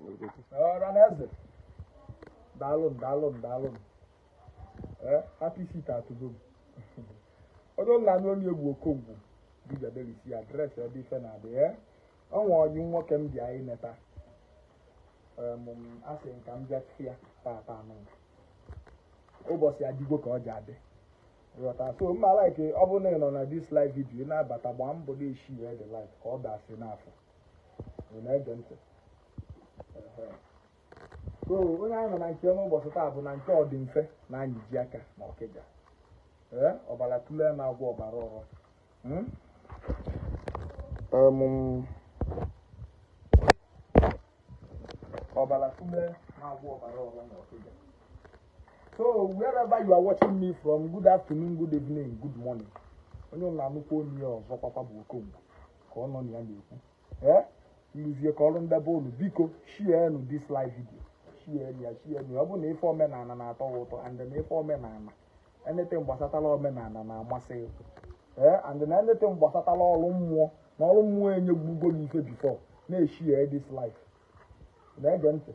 Ọra na eze, daalụ, daalụ, daalụ. Ee, happy sit at home. Onye nna anụ onye egwu Okongwu dibịa delisi address ebe ife na-adị. Ee, ọnwa ọyị nwoke m bịa ineta asị m ka m bịa ya tata anụ ụbọchị adịgwo ka ọ ji adị ghọta. So mma like ọ bụrụ na ị nọ na this live video, ị na-abata, gbaa mbọ na-eshi ya the like ka ọ dasị n'afọ. Ị na-ege ntị? Ehe. So onye anyị nọ na nke n'ụbọchị taa bụ na nke ọ dị mfe na anyị ji aka na Ọkịja. Ee, ọbara tụlee na-agwọ ọbara ọrọ. Hmm? Ọbara tụlee na-agwọ ọbara ọrọ na Ọkịja. So wherever you are watching me from, good afternoon, good evening, good morning. Onye ụlọ anụkwu onu ya ọzọ kwakwa bụ Okongwu ka ọ nọ na ya na-ekwu. Ee, nluzie ka ọrụ ndebe unu, biko share nu this live video, share ya, share ya. Ọ bụ na ife omenala na-atọ gị ụtọ and na ife omenala, anything gbasatara omenala na-amasị gị, ee, and na anything gbasatara ọrụ mmụọ na ọrụ mmụọ enyegbugo gị ife before, na-eshare this live. Na-ege ntị?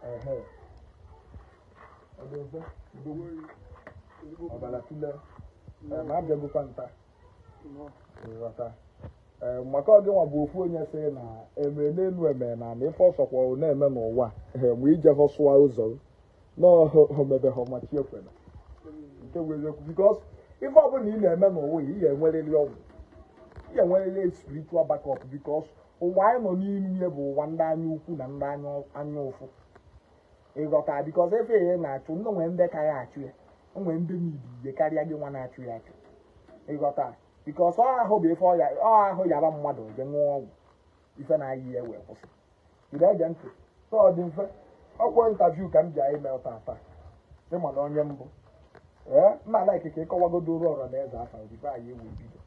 Ehe, ọ dị mfe. Ọbara tụlee. Ee, ma abịagokwa nta nghọta. Ee, maka ọ gị nwa bụ ofu onye sị na eme n'elu eme na na ife ọsọkwa na-eme n'ụwa. Ee, mgbe ije sụọ ụzọ n'omebeghị ọmachi ekwela nke bụ eziokwu, because ife ọbụla ị na-eme n'ụwa, ị ga-enwerịrị ọgwụ, ị ga-enwerịrị spiritual backup, because ụwa anyị nọ n'ime bụ ụwa ndị anya ukwu na ndị anya ụfụ. Ịghọta? Because efe ihe na-achụ ndị nwere ndị ka ya achụ ya, o nwere ndị n'idi ihe karịa gị nwa na-achụ ya achụ. Ịghọta? Because ọ ahụ bụ ife ọya, ọ ahụ yaba mmadụ je ṅụọ ọgwụ, ife na-ayị ya wee kwụsị. Ị na-ege ntị? So ọ dị mfe, ọkwa interview ka m ji anyị mee tata. Ịma na onye mbụ, ee, mma like ka ịkọwagodoro ọra na eze afa before anyị ewe bido.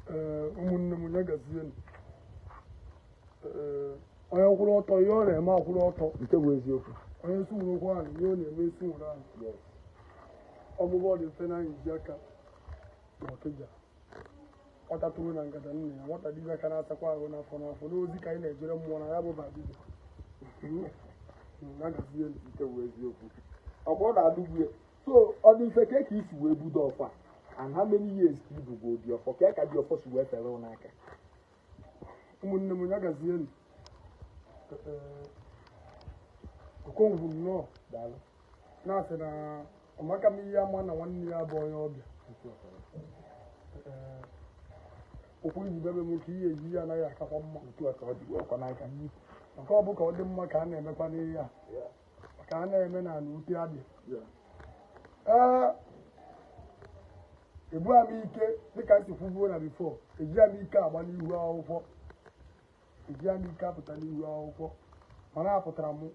Ee, ụmụnne m, nye gazienụ. Ee, onye kwụrụ ọtọ, ihe ọ na-eme akwụrụ ọtọ. Nke bụ eziokwu. Onye si nwere okwu ahụ, ihe ọ na-eme esi nwere ahụ. Ọgbụgbọ dị mfe na anyị ji aka n'Ọkịja. Nwata tụrụ na ngada nna ya, nwata dibịa aka na-asakwa ahụ n'afọ n'afọ n'ozi ka anyị na-ejere mmụọ na ya bụ ba dibịa ya gazienụ. Nke bụ eziokwu, ọkwa ọ na-adụgbu ya. So ọ dị mfe ka isi wee budo ọfọ a, and how many years ka ibugo dị ọfọ ka dị ọfọ si wee fere n'aka? Ụmụnne m, ya gazienụ. Ee, Okongwu nnọọ. Daalụ. Na-asị na ọmaka m ihe ama na nwanne ya bụ onye ọbịa. Ee, okwu ijibe ebe m ka ihe eji ya anaghị akakwa mma. Otu a ka ọ dị ọkwa n'aka. Maka ọ bụ ka ọ dị mma ka a na-emekwa n'ihe a, maka a na-eme na ala ute adị. Ee, ebu m ike dịka m si kwubuo na before, eji m ike agba n'ihu akwụkwọ, eji m ike apụta n'ihu akwụkwọ, mana apụtara m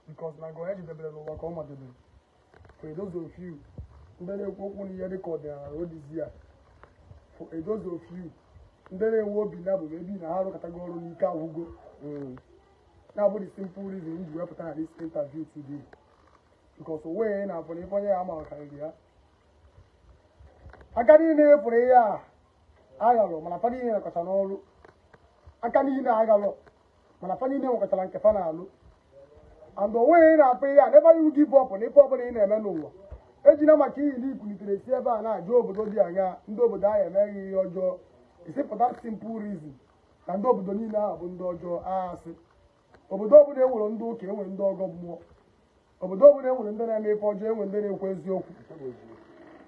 because na nke onye jidebere n'ụwa ka ọ madebere. For those of you ndị na-ekwu okwu n'ihe dịka ọdịnala na odizi ya, for those of you ndị na-enwe obi na bụ ebe na ha arụkọtago ọrụ n'ike agwụgo, na-abụ the simple reason m ji wepụta na this interview today, because o nweghị na afọ na ife onye ya ama karịrị ya. Aka niile efuru ihe a aghalụ, mana fa niile nwekọcha n'ọrụ. Aka niile aghalụ, mana fa niile nwekọchara nke fa na-alụ. And o nweghị na-afụ ihe a, never you give up na ife ọbụla ị na-eme n'ụwa. Ejina maka iyi na ikwulitere si ebe a na-ajụ obodo dị anya, ndị obodo ahụ emeghị ihe ọjọọ, isi pụta simple reason na ndị obodo niile ahụ bụ ndị ọjọọ. Asị obodo ọbụla enwere ndị ụka, enwere ndị ọgọ mmụọ. Obodo ọbụla enwere ndị na-eme ife ọjọọ, enwere ndị na-ekwu eziokwu.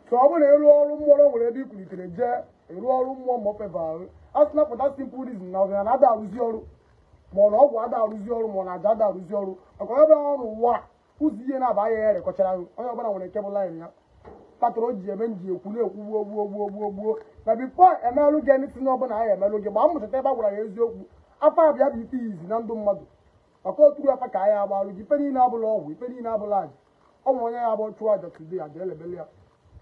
So ọ bụrụ na ịrụ ọrụ mmụọ na nwere ebe ikwulitere jee ịrụ ọrụ mmụọ, ma ọ feva ahụ, a sị na pụta simple reason na ọdịnala ada arụzi ọrụ, ma ọ na ọgwụ ada arụzi ọrụ, ma ọ na aja ada arụzi ọrụ. Maka onye ọbụla ọrụ ụwa a, ụzọ ihe na-aba ya ya rekọchara ahụ. Onye ọbụla nwere nke bụ line ya kpatara o ji eme nji ekwu na-ekwu gbuo gbuo gbuo gbuo gbuo na before emelụ gị anything ọbụla anyị emelụ gị, gbaa mmụchata ebe a gwara ya eziokwu. Afọ abịa bụ ife izi na ndụ mmadụ, maka oturu afa ka anyị agbalụ gị. Ife niile abụla ọgwụ, ife niile abụla aja. Ọ nwere onye ya abụ chụọ aja today, aja elebele ya.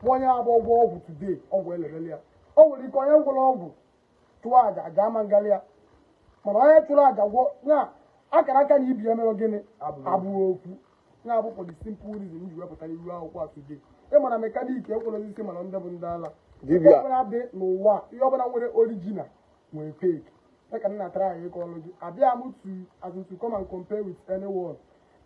Nwa onye ya abụ ọgwụ ọgwụ today, ọgwụ elebele ya. O nwere ike onye gwụrụ ọgwụ chụọ aja, aja ama ngalị ya, mana onye chụrụ aja gwọ ya akara aka na ibi ya mere gịnị? Abụghị okwu ya bụ for the simple reason m ji wepụtara iwu akwụkwọ a today. Ị mana mechanic ekwere osisi, mana ndị bụ ndị ala. Dibịa. Ihe ọbụla dị n'ụwa, ihe ọbụla nwere original nwere fake. Ya ka m na-atara anyị ịkọ ọlụ gị. Abịa m to, as in, to come and compare with anyone,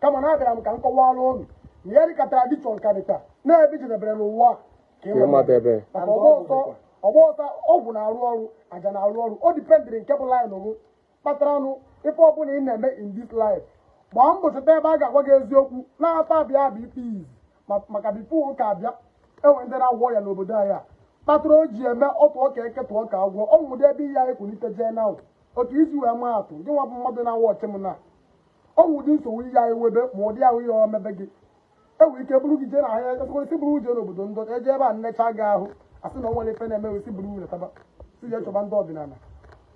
kama na abịara m ka m kọwara ụnụ na ya dịka tradition ka dịka na-ebe ijedebere n'ụwa ka ị ịmadebe. Maka ọgba ọsọ, ọgba ọsọ, ọgwụ na-arụ ọrụ, aja na-arụ ọrụ. O dependịrị nke bụ line gụ kpatara nụ ife ọbụla ị na-eme in this life. Gbaa mbọ chọta ebe a ga-agwa gị eziokwu na-ata abịa abịa ikpe izi maka before ụka abịa, enwe ndị na-agwọ ya n'obodo anyị a kpatara o ji eme otu ọka eke tụọ ka agwọ ọnwụdị ebe ihe anyị kwulite jee na otu isi wee maa atụ. Gị nwa bụ mmadụ na-awa ọchị m na ọnwụ dị nsogbu ihe anyị webe ma ụdị ahụ ihe omebe gị, enwere ike buru gị jee na ahịa ekwesị buru jee n'obodo ndị eje ebe a nnecha gị ahụ, asị na o nwere ife na-eme, wesi buru nataba si jee chọba ndị ọdịnala.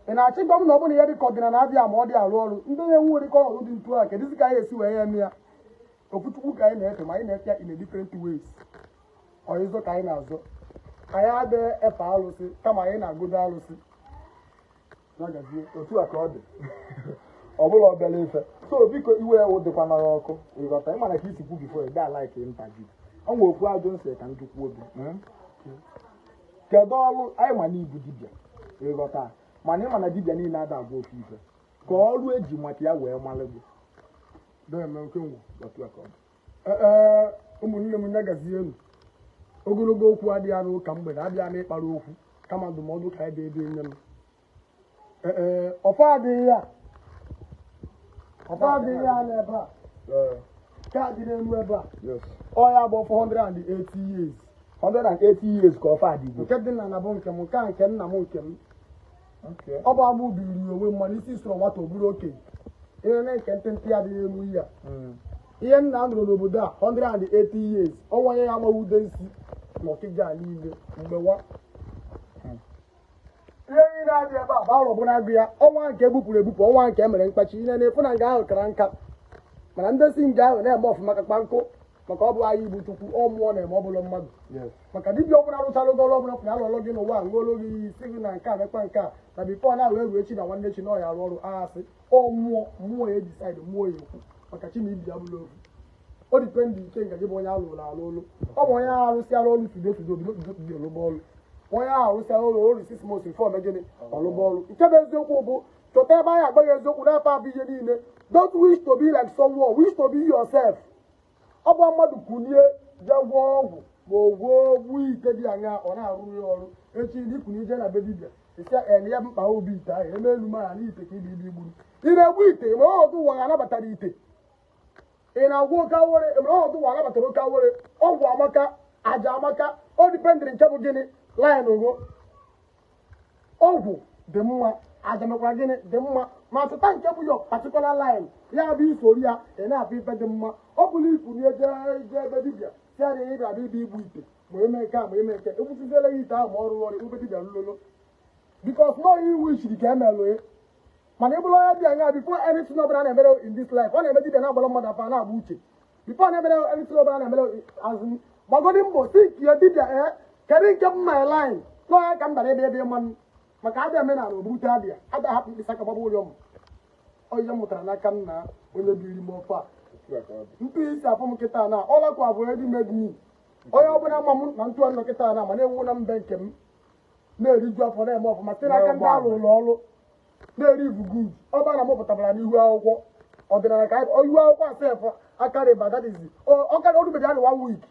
Ị na-achị gwa m na ọ bụrụ na ihe dị ka ọdịnala adịghị ma ọ dị arụ ọrụ, ndị na-enwe nwere ike ọnọdụ dị ntu a, kedụzi ka anyị esi wee ya eme ya? Okwuchukwu ka anyị na-efe, ma anyị na-efe ya in a different ways. Ọyịzọ ka anyị na-azọ. Anyị adịghị efe alụsị, kama anyị na-agodo alụsị ya gazie. Otu a ka ọ dị, ọ bụla obere ife. So biko, iwe ewu dịkwa nara ọkụ, ịghọta? Ịma na ka isi kwu before ị like interview, ọ nwe okwu ajụ nsị ka njukwu obi. Kedu ọrụ anyị ma n'ibu dibịa, ịghọta? Mana ịma na dibịa niile ada agwa ofu ife ka ọrụ eji maka ya wee malụ gị. Deme oke ngwụ. Otu a ka ọ dị. Ee, ụmụnne m, nye gazienu. Ogologo okwu adịghị n'ụka mgbede, abịa n'ịkpara okwu, kama ndụmọdụ ka anyị ebe nye m. Ee, ọfọ adịghị ya, ọfọ adịghị ya n'ebe a. Nke a dị n'elu ebe a, ọ ya bụ 480 years. 180 years ka ọfọ adịgo? Nke dị na bụ nke m, nke a nke nna m, nke m. Ọ bụ amụ biri onwe m, mana isi soro nwata o bụrụ okenye. Ihe na nke ntịntị ya dị n'elu ihe a, ihe nna nụrụ n'obodo a, 180 years, ọnwa ya amawude nsi n'ọkịja niile mgbe wa. Ihe niile adị ebe a bụ arọ bụ na-agụ ya, ọnwa nke egbupụrụ egbupụ, ọnwa nke emere mkpachi. Ihe na-efu na nga ahụ kara nka, mana ndị si nga ahụ na-eme ọfụma kakpa nkụ, maka ọ bụ anyị igbu Chukwu, ọ mmụọ na-eme, ọ bụla mmadụ. Maka dibịa ọbụla rụchara ogo ọrụ ọbụla pụrụ alụọlụ gị n'ụwa, ṅụọlụ gị iyi si gị na nke a mekwa nke a na before na wee ruo echi na nwanne echi na ọ ya arụ ọrụ, asị ọ mmụọ, mmụọ ya ejicide, mmụọ ya ekwu, maka chi na ibi ya bụla ofu. O depend ike nke gị bụ onye alụrụ alụ ụlụ. Ọ bụ onye ahụ arụsịara ọrụ today today, obido bido bido ọlụba ọrụ. Onye ahụ arụsịara ọrụ oru 6 months before ome gịnị, ọlụba ọrụ. Nke bụ eziokwu bụ chọta ebe anyị agbaghị eziokwu n'afọ abụ ihe niile. Don't wish to be like someone, wish to be yourself. Ọ bụ mmadụ kulie jee gwọọ ọgwụ ma o gwuo gbuo ite dị anya, ọ na-arụ ya ọrụ echi na ikwuru ije na be dibịa, isi en ya mkpa obi ite ahụ eme elu mara na ite ka ibe ibe igburu. Ị na-egbu ite ma ọnọdụ ụwa ga-anabatara ite. Ị na-agwọ oke awere ma ọnọdụ ụwa anabatara oke awere. Ọgwụ amaka, aja amaka, o dependịrị nke bụ gịnị line ogo. Ọgwụ dị mma, aja mekwara gịnị dị mma, ma chọta nke bụ your particular line, ya bụ isoro ya ị na-afụ ife dị mma. Ọ bụla ikwunye jee jee ebe dibịa si ya na ị bịara ịbịa igbu ite, ma eme nke a, ma eme nke ekwusiziela ya ite ahụ, ma ọ rụrụ ọrụ ebe dibịa lụlolo, because no iwu ichiri ka emelụ. Mana ị bụrụ onye dị anya, before anything ọbụla na-emere in this life, ọ na-eme dibịa na-agbara mmadụ afa na-agba uche, before na-emere anything ọbụla na-emere azụ, gbagodi mbọ si ya dibịa, ee, kedu nke bụ my line n'ọnya ka m bara ebe ebe mmanụ, maka adịa omenala obute adịa ada hapụ mkpịsị aka gbagba ụrịọm. Ọ ihe m mụtara n'aka nna onye biri m ofe a ntụ isi afọ m kịta na ọlakwa abụ ready made me. Onye ọbụla ma m na ntụ anọ kịta na ma na-enwu na mbe nke m na-eriju afọ, na-eme ọfụma site n'aka ndị alụ ụlọ ọrụ na-eri ivu good. Ọ bụrụ na m pụtabara n'ihu akwụkwọ ọdịnala ka ihu akwụkwọ asef akarịba, that is ọkarị orubeghị adị one week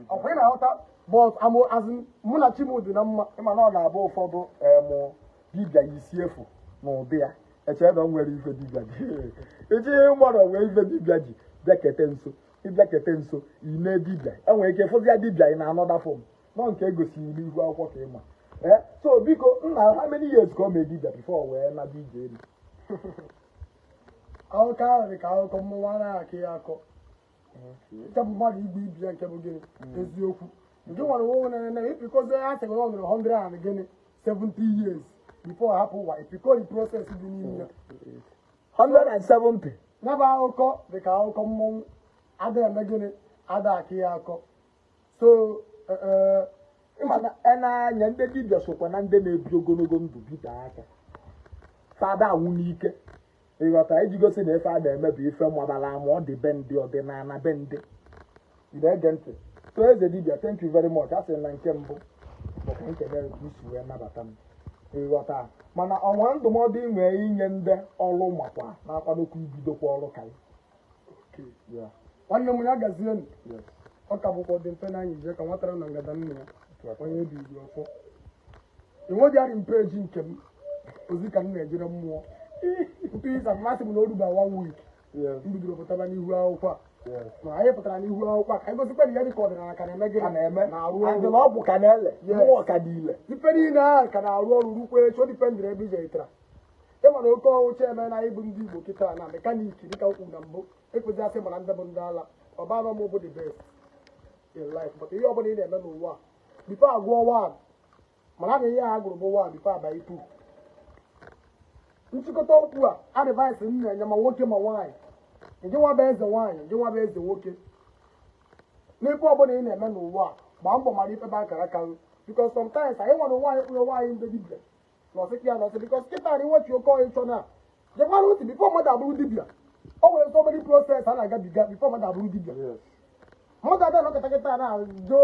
ọkwa ị na-aghọta, but amụ azụ mụ na chi m dị na mma. Ịma na ọ na-abụ ụfọdụ emụ dibịa isi efu n'ụdị ya eche na o nwere ife dibịa ji iji mmadụ nwee ife dibịa ji bịakete nso, ịbịakete nso ime dibịa, enwere ike fụzia dibịa ị na-anọda form nọ nke egosiri n'ihu akwụkwọ ka ịma. Ee, so biko nna, how many years ka ọ mee dibịa before wee naba ije elu? Akụkọ ahụ dị ka akụkọ mmụọ, anaghị akọ ya akọ. Nke bụ mmadụ igbu ibi ya, nke bụ gịnị eziokwu nke nwere onwe na ịpịkọzi ya sịrị na ọ nụrụ 100 and gịnị 70 years before hapụ ụwa, ịpịkọ the process dị n'ime ya. 170? Ya bụ akụkọ dị ka akụkọ mmọnwụ, ada eme gịnị, ada akị ya akọ. So Ịma na anya ndị dibịa sokwa na ndị na-ebi ogologo ndụ bite aka fada anwụ n'ike, ịghọta? Iji gosi na ife a na-eme bụ ife mabara ama, ọ dị be ndị ọdịnala, be ndị ị na-ege ntị. So eze dibịa, thank you very much. A sị na nke mbụ bụ ka nkele ka isi wee nabata m. Ịghọta, mana ọnwa ndụmọdụ ị nwee inye ndị ọrụ makwa na-akwadokwa ibidokwa ọrụ ka ya? Nwanne m, ya gazienụ. Ọ ka bụkwa dị mfe na anyị jee ka nwatara na ngada nna ya onye ebi igwe ọfọ enweghị m peji nke m, ozi ka m na-ejere mmụọ tupu ịza mmasị m na oruba one week m bidoro pụtaba n'ihu akwụkwọ a. Ma anyị pụtara n'ihu akwụkwọ a ka anyị gosikwa na ihe dịka ọdịnala ka na-eme gịnị? Ka na-eme. Na-arụ and ọrụ. Na ọgwụ ka na-ele. Mmụọ ka dị ile. Ife niile ahụ ka na-arụ ọrụ rukwa echi. O dependịrị ebe ije tara ịma na oke ọnwụcha eme na anyị bụ ndị Igbo kịta na mechanic, dịka m kwuru na mbụ, ekwezi asị mana ndị bụ ndị ala ọbara m bụ the best in life. But ihe ọbụla ị na-eme n'ụwa a, before agụọ one, mana na ihe a gụrụ bụ one before abaghị two. Nchịkọta okwu a, advice m na-enye ma nwoke ma nwaanyị, nke nwa bụ eze nwaanyị, nke nwa bụ eze nwoke, n'ife ọbụla ị na-eme n'ụwa a, gbaa mbọ mara ife bụ akara aka gị, because sometimes anyị nwere nwaanyị kpụrụ nwaanyị ndị dibịa nọsị ya nọsị, because kịta na iwechi oke ọyị chọ na jekwara ntị. Before mmadụ abụrụ dibịa, o nwere so many process a na-agabiga before mmadụ abụrụ dibịa. Mmadụ abịa nọkọta kịta na jo.